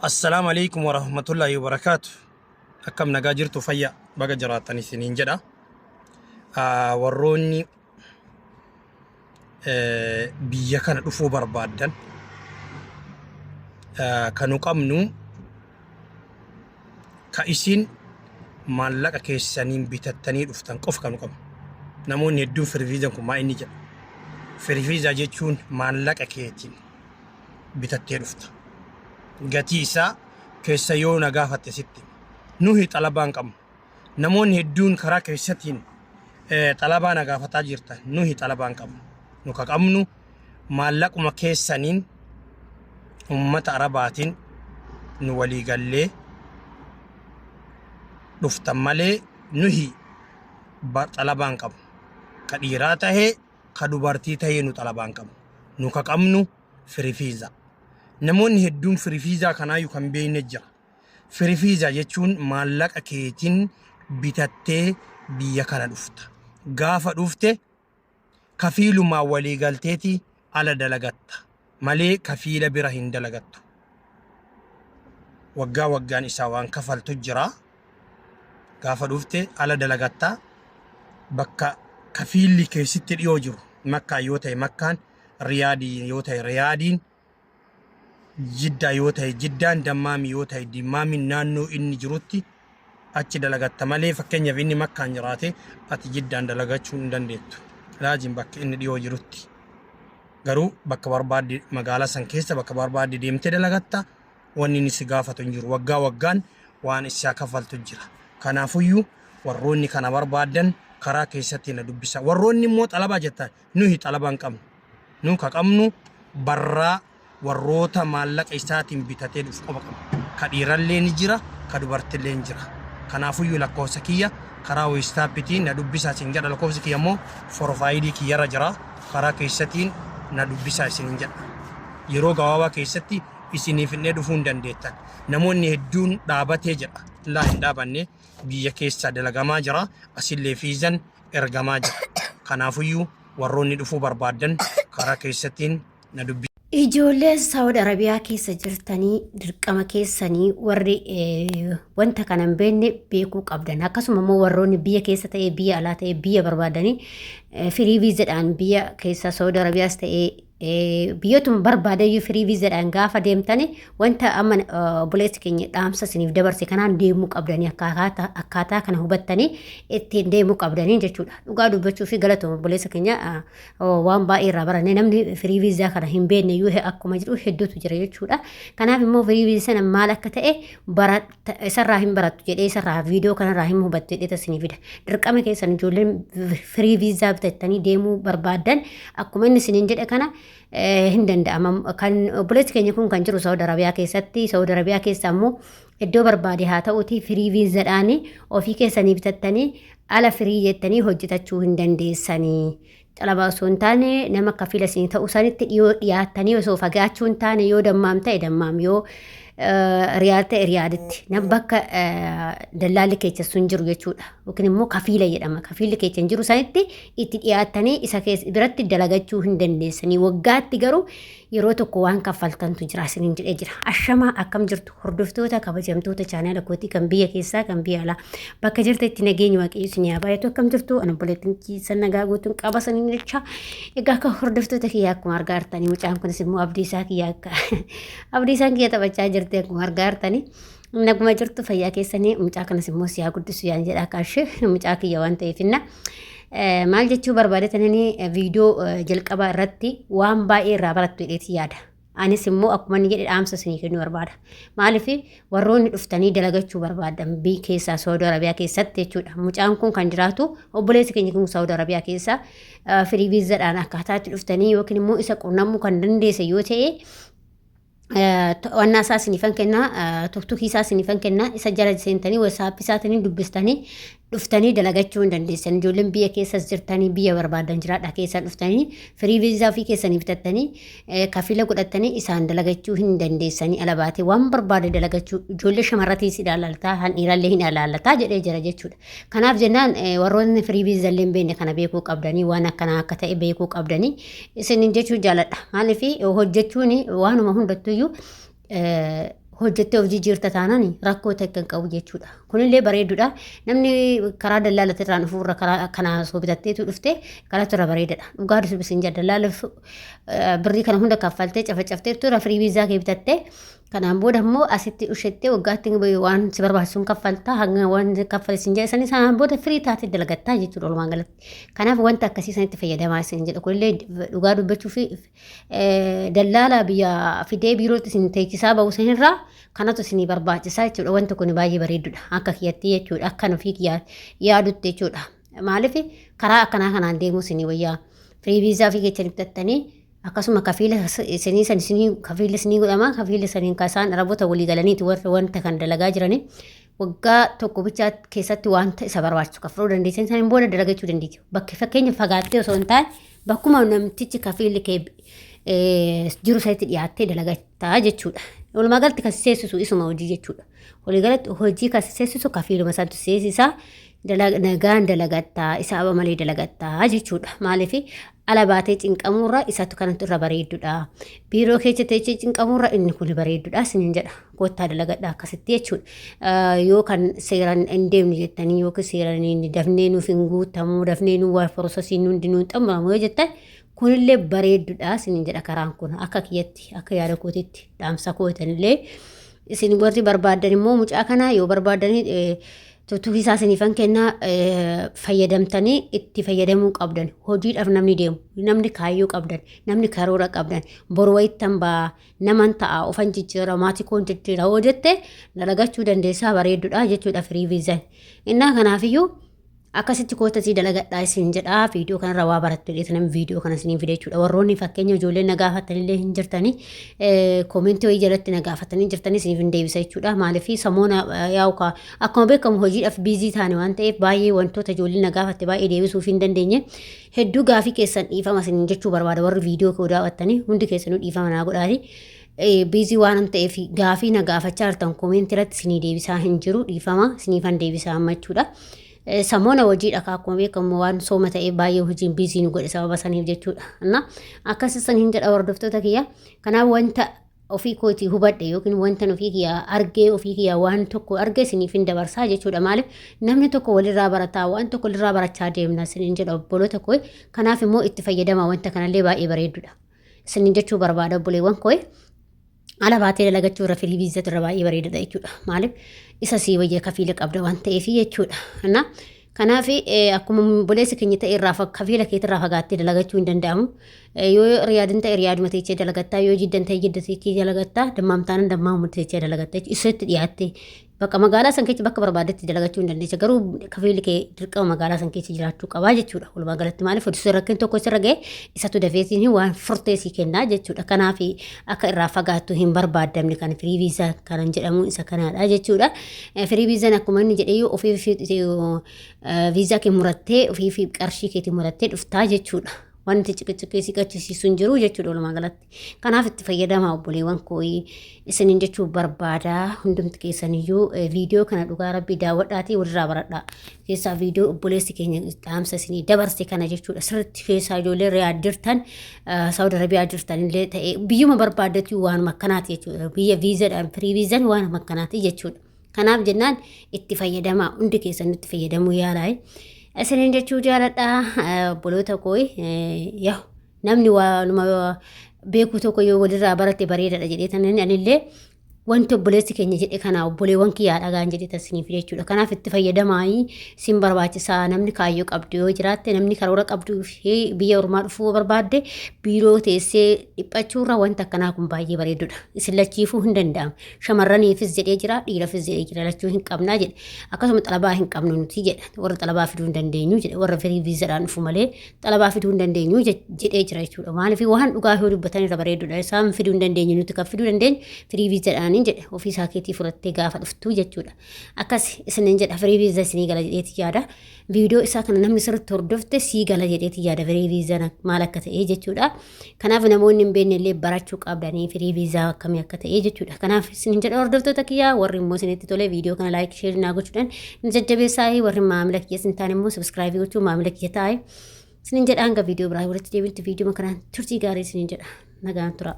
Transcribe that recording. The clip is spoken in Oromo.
Assalaamu alaikum warahmatullahi wabarakaatu. Akkam nagaa jirtu fayya baga jiraattan isiniin jedha. Warroonni biyya kana dhufuu barbaaddan kan nu qabnu ka isin maallaqa keessaniin bitattanii dhuftan qofa kan nu qabnu. Namoonni hedduun firiviizaan kun maa inni jedha. Firiviizaa jechuun maallaqa keetiin bitattee dhufta. Gatii isaa keessa yoo na gaafatte sitti hima. Nuhi xalabaa hin qabnu. Namoonni hedduun karaa keessatiin xalabaa na gaafataa jirtan. Nuhi xalabaa hin qabnu. Nu ka qabnu maallaquma keessaniin ummata Arabaatiin nu walii gallee dhuftan malee nuhi xalabaa hin qabnu. Ka dhiiraa tahee ka dubartii tahee nu xalabaa hin qabnu. Nu ka qabnu firifiiza. Namoonni hedduun firifiizaa kanaayyuu kan beekne jira. Firifiizaa jechuun maallaqa keetiin bitattee biyya kana dhufta. Gaafa dhufte kafiilumaan walii galteeti ala dalagatta malee kafiila bira hin dalagattu. Waggaa waggaan isaa waan kafaltu jira. Gaafa dhufte ala dalagatta bakka kafiilli keessatti dhiyoo jiru Makkaa yoo ta'e Makkaan, Riyaadii yoo ta'e Riyaadiin, Jiddaa yoo ta'e Jiddaan, Dammaami yoo ta'e Dimmaamiin naannoo inni jirutti achi dalagatta malee fakkeenyaaf inni Makkaan jiraate ati Jiddaan dalagachuu hin dandeettu. Laazim bakka inni dhiyoo jirutti. Garuu bakka barbaadde magaalaa san keessa bakka barbaadde deemtee dalagatta wanni inni si gaafatu hin jiru. Waggaa waggaan waan isaa kafaltu jira. Kanaafuyyuu warroonni kana barbaaddan karaa keessatti na dubbisa. Warroonni immoo xalabaa jettan nuyi xalabaa hin qabnu. Nu ka qabnu barraa warroota maallaqa isaatiin bitatee dhufu qofa qabna. Ka dhiirallee ni jira, ka dubartillee ni jira. Kanaafuyyuu lakkoofsa kiyya karaa weestaappitiin na dubbisaa isin jedha. Lakkoofsi kiyya immoo forfaayilii kiyyarra jira. Karaa keessatiin na dubbisaa isinin jedha. Yeroo gabaabaa keessatti isinii fidnee dhufuu hin dandeettan. Namoonni hedduun dhaabatee jedha. Laa hin dhaabanne biyya keessaa dalagamaa jira. Asillee fiizan ergamaa jira. Kanaafuyyuu warroonni dhufuu barbaaddan karaa keessattiin na dubbisaa. Ijoolleen Saawud Arabiyaa keessa jirtanii dirqama keessanii warri wanta kana hin beekne beekuu qabdan. Akkasuma immoo warroonni biyya keessa ta'ee biyya alaa ta'ee biyya barbaadanii firii viizadhaan biyya keessa Saawud Arabiyaas ta'ee biyyootuma barbaadayyuu firii viizadhaan gaafa deemtani wanta amma obboleessi keenya dhaamsa isiniif dabarse kanaan deemuu qabdanii akkaataa kana hubattanii ittiin deemuu qabdanii jechuudha. Dhugaa dubbachuu fi galatooma obboleessa keenya waan baay'ee irraa baranne namni firii viizaa kana hin beekne iyyuu akkuma jedhu hedduutu jira jechuudha. Kanaaf immoo firii viizaa sana maal akka ta'e isarraa hin barattu jedhee isarraa viidiyoo kanarraa hin hubattu jedhee isinii fida. Dirqama keessan ijoolleen firii viizaa bitattanii deemuu barbaaddan akkuma inni isiniin jedhe kana hin danda'ama. Kan obboleessi keenya kun kan jiru Saawud Arabiyaa keessatti Saawud Arabiyaa keessa immoo iddoo barbaade haa ta'uutii firii viizaadhaan ofii keessanii bitattanii ala firii jettanii hojjetachuu hin dandeessanii. Xalabaa osoo hin taane nama kafiila isinii ta'uu sanitti dhiyoo dhiyaattanii osoo fagaachuu hin taane yoo dammaam ta'e dammaam yoo riyaal ta'e riyaalitti nam bakka dallaalli keessa sun jiru jechuudha yookiin immoo kafiila jedhama kafiilli keessa hin jiru sanitti itti dhiyaattanii isa keessa biratti dalagachuu hin dandeessanii waggaatti garuu yeroo tokko waan kaffaltantu jira isiniin jedhee jira. Ashamaa akkam jirtu hordoftoota kabajamtoota chaanaala kootii kan biyya keessaa kan biyya alaa bakka jirtetti nageenyi waaqayyo isin haa baay'atu akkam jirtu ani obboleettiin keessan nagaa guutuun qaba saniin jecha egaa akka hordoftoota kiyyaa akkuma argaa jirtanii mucaan kunis immoo abdii isaa kiyyaa akka abdii isaan kiyya taphachaa jirti akkuma argaa jirtanii. Naguma jirtu fayyaa keessanii mucaa kanas immoo siyaa guddisu yaan jedha kaashee mucaa kiyya waan ta'eefinna. Maal jechuu barbaade tanani viidiyoo jalqabaa irratti waan baay'ee irraa barattu jedheeti yaada. Anis immoo akkuma inni jedhe dhaamsa isinii kennuu barbaada. Maaliif warroonni dhuftanii dalagachuu barbaadan biyya keessaa Saudi Arabiyaa keessatti jechuudha. Mucaan kun kan jiraatu obboleessi keenya kun Saudi Arabiyaa keessa firii viizaadhaan akkaataa itti dhuftanii yookiin immoo isa qunnamuu kan dandeesse yoo ta'e to'annaa isaa isiniifan kenna tuktukii isaa isiniifan kenna isa jala seentanii wasaappii isaatiin dubbistanii dhuftanii dalagachuu hin dandeessan ijoolleen biyya keessas jirtanii biyya barbaadan jiraadha keessan dhuftanii firii viizaa ofii keessanii bitattanii kafiila godhattanii isaan dalagachuu hin dandeessanii ala baatee waan barbaade dalagachuu ijoollee shamarratiis ilaalataa han dhiirallee hin ilaalataa jedhee jira jechuudha. Kanaaf jennaan warroonni firii viizaa illee hin beekne kana beekuu qabdanii waan akkanaa akka ta'e beekuu qabdanii isinin jechuu jaaladha. Maaliif hojjechuun waanuma hundattuyyuu Hojjettee of jijjiirta taanaan rakkoo takka hin qabu jechuudha. Kunillee bareedduudha. Namni karaa dallaalatti irraan dhufuurra karaa kanaa osoo bitatteetu dhufte kanatu irra bareedadha. Dhugaa dubbis hin jedha dallaala birrii kana hunda kaffaltee cafacafteetu irra firii viizaa kee bitattee kanaan booda immoo asitti ushettee waggaatti waan si barbaachisu hin kaffalta hanga waan kaffale sin jedha sanii sanaan booda firii taatee dalagattaa jechuudha walumaa galatti. Kanaaf wanta akkasii sanitti fayyadamaa isin jedha. Kunillee dhugaa dubbachuu fi dallaala biyya fidee biirootti isin teechisaa ba'u sanirraa kanatu isinii barbaachisaa jechuudha. Wanti kun baay'ee bareedudha. Akka kiyyatti jechuudha. Akka ofii kiyyaa yaadutti jechuudha. Maaliif karaa akkanaa kanaan deemuu isinii wayyaa. Firii viizaa ofii keessan bitattanii akkasuma kafiila isinii san isinii kafiila isinii godhama kafiila saniin ka isaan Arabota walii galaniiti warra wanta kan dalagaa jiranii waggaa tokko bichaa keessatti wanta isa barbaachisu kaffaluu dandeessan saniin booda dalagachuu dandeessu. Bakki fakkeenya fagaattee osoo hin taane bakkuma namtichi kafiilli kee jiru sanitti dhiyaattee dalagattaa jechuudha. Walumaa galatti kan seessisu isuma hojii jechuudha. Walii galatti hojii kan seessisu kafiiluma isaatu seessisaa nagaan dalagattaa isaa malee dalagattaa jechuudha. Maaliif ala baatee cinqamuurra isatu kanatu irra bareeddudha. Biiroo keessa teessee cinqamuurra inni kun bareeddudha isiniin jedha. Kottaa dalagadha akkasitti jechuudha. Yoo kan seeraan hin deemnu jettanii yookiin seeraan hin dafnee nuuf hin guutamu dafnee nu waa porosesiin hundi nuun xumuramu yoo jettan kunillee bareeddudha isiniin jedha karaan kun akka kiyyatti akka yaada kootitti dhaamsa kootanillee isin warri barbaaddan immoo mucaa kana yoo barbaaddan tuttuqii isaa isiniifan kennaa fayyadamtanii itti fayyadamuu qabdan. Hojiidhaaf namni deemu, namni kaayyoo qabdan, namni karoora qabdan, boru wayittan ba'a, naman ta'a, ofan jijjiira, maatii koon jijjiira yoo jette dalagachuu dandeessaa bareedduudha jechuudha firii viizaan. Innaa kanaafiyyuu akkasitti kootasii dalagadhaa isin jedhaa viidiyoo kanarra waa barattu jedheetanan viidiyoo kana isiniin fide jechuudha. Warroonni fakkeenya ijoolleen na gaafattanillee hin jirtanii koomentii wayii jalatti na gaafatanii jirtanii isiniif hin deebisa jechuudha. Maaliif samoona yaa'u kaa akkuma beekamu hojiidhaaf biizii taane waan ta'eef baay'ee wantoota ijoolleen na gaafatte baay'ee deebisuuf hin dandeenye. Hedduu gaafii keessan dhiifama isiniin jechuu barbaada warri viidiyoo koo daawwattanii hundi keessanuu dhiifama naa godhaati. Biizii waan ta'eef gaafii na gaafachaa jirtan koomentii irratti isinii deebisaa hin jiru dhiifama isiniifan deebisaa amma jechuudha. Samoona hojiidha akkuma beekamu waan sooma ta'eef baay'ee hojiin biizii nu godhe sababa saniif jechuudha. Na akkas isiniin jedha hordoftoota kiyya. Kanaaf wanta ofii kootii hubadhe yookiin wanta ofii kiyya argee ofii kiyya waan tokko arge isiniif hin dabarsaa jechuudha. Maaliif namni tokko walirraa barataa waan tokko walirraa barachaa deemna isiniin jedha obboloota koo. Kanaaf immoo itti fayyadama wanta kanallee baay'ee bareedudha. Isiniin jechuu barbaada obboleewwan koo. Ala baatee dalagachuu irra firii viizatu irra baay'ee bareedadha jechuudha. Maaliif isa sii wayya kafiila qabda waan ta'eef jechuudha. Na kanaaf akkuma obboleessi keenya ta'e irraa kafiila keetirraa fagaattee dalagachuu hin danda'amu. Yoo riyaadin ta'e riyaaduma teechee dalagattaa yoo jiddan ta'e jidda teechee dalagattaa dammaam taanan dammaamuma teechee dalagattaa jechuudha. Isatti dhiyaattee bakka magaalaa san keessa bakka barbaadetti dalagachuu hin dandeessa. Garuu kafiilli kee dirqama magaalaa san keessa jiraachuu qabaa jechuudha. Walumaa galatti maaliif hojii rakkin tokko sirra ga'e isatu dafeetiin waan furtee sii kennaa jechuudha. Kanaaf akka irraa fagaattu hin barbaaddamne kan firii viizaa kanan jedhamu isa kanaadha jechuudha. Firii viizaan akkuma inni jedhee ofii viizaa kee murattee ofii qarshii keetii murattee dhuftaa jechuudha. Wanti ciqiciqii si qachisiisu hin jiru jechuudha walumaa galatti. Kanaaf itti fayyadamaa obboleewwan koo isiniin jechuu barbaada. Hundumti keessaniyyuu viidiyoo kana dhugaa rabbii daawwadhaatii walirraa baradhaa. Keessaa viidiyoo obboleessi keenya dhaamsa isinii dabarse kana jechuudha. Sirriitti keessaa ijoollee Riyaad jirtan, Saawud Arabiyaa jirtan illee ta'ee biyyuma barbaaddetti waanuma akkanaati jechuudha. Biyya viizaadhaan firii viizaan waanuma akkanaati jechuudha. Kanaaf jennaan itti fayyadamaa hundi keessan itti fayyadamuu yaalaa. Isiniin jechuu jaaladha obboloota koo yaa namni waanuma beeku tokko yoo walirraa barate bareedaadha jedhee tanan anillee wanti obboleessi keenya jedhe kana obboleewwan kiyyaa dhagaan jedhe tasiniif jechuudha. Kanaaf itti fayyadamaa isin barbaachisaa namni kaayyoo qabdu yoo jiraatte namni karoora qabdu fi biyya ormaa dhufuu barbaadde biiroo teessee dhiphachuurra wanta akkanaa kun baay'ee bareedudha. Isin lachiifuu hin danda'amu. Shamarraniifis jedhee jira dhiirafis jedhee jira lachuu hin qabnaa jedhe. Akkasuma xalabaa hin qabnu nuti jedha. Warra xalabaa fiduu hin dandeenyu jedhe. Warra firii viizaadhaan dhufu malee xalabaa fiduu hin dandeenyu jedhee jira jechuudha. Maaliif waan dhugaa yoo dubbatan irra bareedudha. Isaan fiduu hin dandeenyu nuti kan fiduu dandeenyu firii viizaadhaan jedhe ofii isaa keetii fudhattee gaafa dhuftu jechuudha. Akkas isiniin jedha firii viizaa isinii gala jedheeti yaada. Viidiyoo isaa kana namni sirriitti hordofte sii gala jedheeti yaada firii viizaan maal akka ta'e jechuudha. Kanaaf namoonni hin beekne illee barachuu qabdanii firii viizaa akkamii akka ta'e jechuudha. Kanaaf isiniin jedha hordoftoota kiyyaa warri immoo isinitti tole viidiyoo kana laayik sheer naa gochuudhaan nu jajjabeessaa warri maamila kiyya isin taane immoo sabiskiraayibii gochuun maamila kiyya taa'e. Isiniin jedha hanga viidiyoo biraa walitti deebinutti viidiyoo kanaan turtii gaarii isiniin jedha. Nagaan tura.